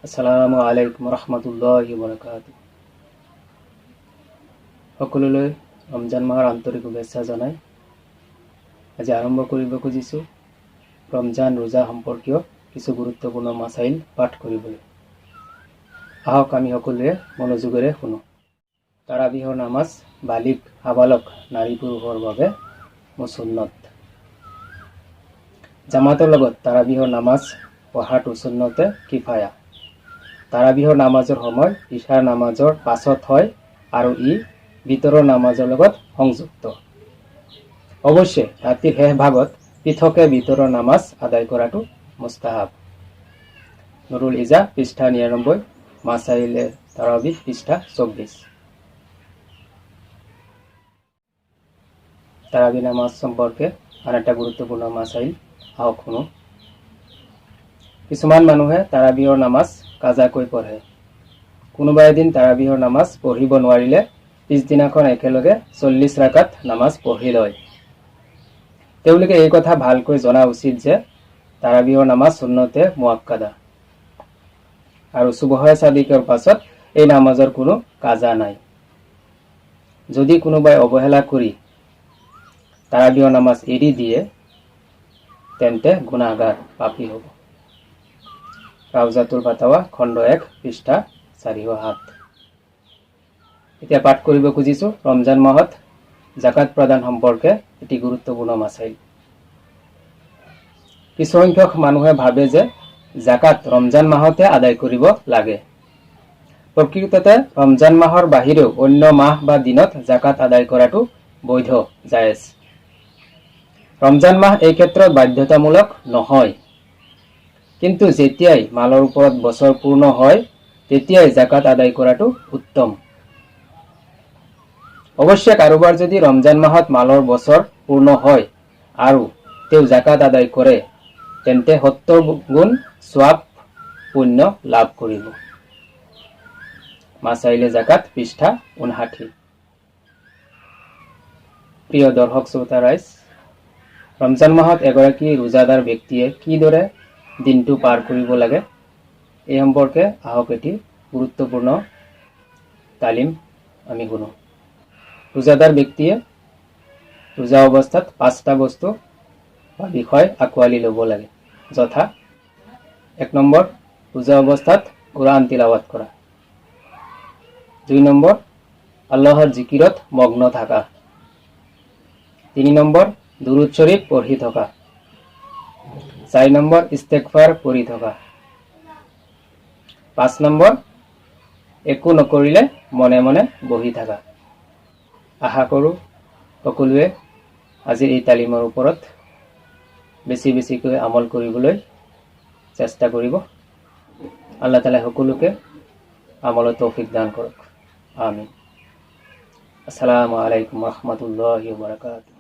আসসালামু আলাইকুম ৰহমতুল্লাহি বৰকাত। সকলোলৈ ৰমজান মাহৰ আন্তৰিক শুভেচ্ছা জনাই আজি আৰম্ভ কৰিব খুজিছোঁ ৰমজান ৰোজা সম্পৰ্কীয় কিছু গুৰুত্বপূৰ্ণ মাছাইল পাঠ কৰিবলৈ। আহক, আমি সকলোৱে মনোযোগেৰে শুনো। তাৰাবিহৰ নামাজ বালিক, সাবালক, নাৰী পুৰুষৰ বাবে মুসুন্নত। জামাতৰ লগত তাৰাবিহৰ নামাজ পঢ়াটো সুন্নতে কিফায়া। তাৰাবিহৰ নামাজৰ সময় ইশাৰ নামাজৰ পাছত হয় আৰু ই বিতৰৰ নামাজৰ লগত সংযুক্ত। অৱশ্যে ৰাতিৰ শেষ ভাগত পৃথকে বিতৰৰ নামাজ আদায় কৰাটো মুস্তাহাব। নুৰুল ইজা, পৃষ্ঠা 99, মাছাইলে তাৰাবিহ, পৃষ্ঠা 24। তাৰাবি নামাজ সম্পৰ্কে আন এটা গুৰুত্বপূৰ্ণ মাছাইল আহক শুনো। কিছুমান মানুহে তাৰাবিহৰ নামাজ কাজাকৈ পঢ়ে। কোনোবা এদিন তাৰাবিহৰ নামাজ পঢ়িব নোৱাৰিলে পিছদিনাখন একেলগে 40 ৰাকাত নামাজ পঢ়ি লয়। তেওঁলোকে এই কথা ভালকৈ জনা উচিত যে তাৰাবিহৰ নামাজ সুন্নতে মুৱাক্কাদা আৰু চুবহে চাদিকৰ পাছত এই নামাজৰ কোনো কাজা নাই। যদি কোনোবাই অৱহেলা কৰি তাৰাবিহৰ নামাজ এৰি দিয়ে, তেন্তে গুণাগাৰ, পাপী হ'ব। ৰাউজাতুল ফাতাৱা, খণ্ড 1, পৃষ্ঠা 407। এতিয়া পাঠ কৰিব খুজিছোঁ ৰমজান মাহত জাকাত প্ৰদান সম্পৰ্কে এটি গুৰুত্বপূৰ্ণ মাছাইল। কিছুসংখ্যক মানুহে ভাবে যে জাকাত ৰমজান মাহতে আদায় কৰিব লাগে। প্ৰকৃততে ৰমজান মাহৰ বাহিৰেও অন্য মাহ বা দিনত জাকাত আদায় কৰাটো বৈধ, জায়েজ। ৰমজান মাহ এই ক্ষেত্ৰত বাধ্যতামূলক নহয়। কিন্তু যেতিয়াই মালৰ ওপৰত বছৰ পূৰ্ণ হয়, তেতিয়াই জাকাত আদায় কৰাটো উত্তম। অৱশ্যে কাৰোবাৰ যদি ৰমজান মাহত মালৰ বছৰ পূৰ্ণ হয় আৰু তেওঁ জাকাত আদায় কৰে, তেন্তে 70 গুণ ছোৱাব, পুণ্য লাভ কৰিব। মাছাইলে জাকাত, পৃষ্ঠা 59। প্ৰিয় দৰ্শক শ্ৰোতা ৰাইজ, ৰমজান মাহত এগৰাকী ৰোজাদাৰ ব্যক্তিয়ে কিদৰে দিনটো পাৰ কৰিব লাগে, এই সম্পৰ্কে আহক এটি গুৰুত্বপূৰ্ণ তালিম আমি শুনো। ৰোজাদাৰ ব্যক্তিয়ে ৰোজা অৱস্থাত পাঁচটা বস্তু বা বিষয় আঁকোৱালি ল'ব লাগে, যথা: 1 নম্বৰ, ৰোজা অৱস্থাত কোৰআন তিলাৱাত কৰা। 2 নম্বৰ, আল্লাহৰ জিকিৰত মগ্ন থকা। 3 নম্বৰ, দুৰুদ শ্বৰীফ পঢ়ি থকা। 4 নম্বৰ, ইস্তেগফাৰ কৰি থকা। 5 নম্বৰ, একো নকৰিলে মনে মনে বহি থকা। আশা কৰোঁ সকলোৱে আজিৰ এই তালিমৰ ওপৰত বেছি বেছিকৈ আমল কৰিবলৈ চেষ্টা কৰিব। আল্লাহ তালাই সকলোকে আমলৰ তৌফিক দান কৰক। আমিন। আসসালামু আলাইকুম ৰহমতুল্লাহি বাৰাকাতুহু।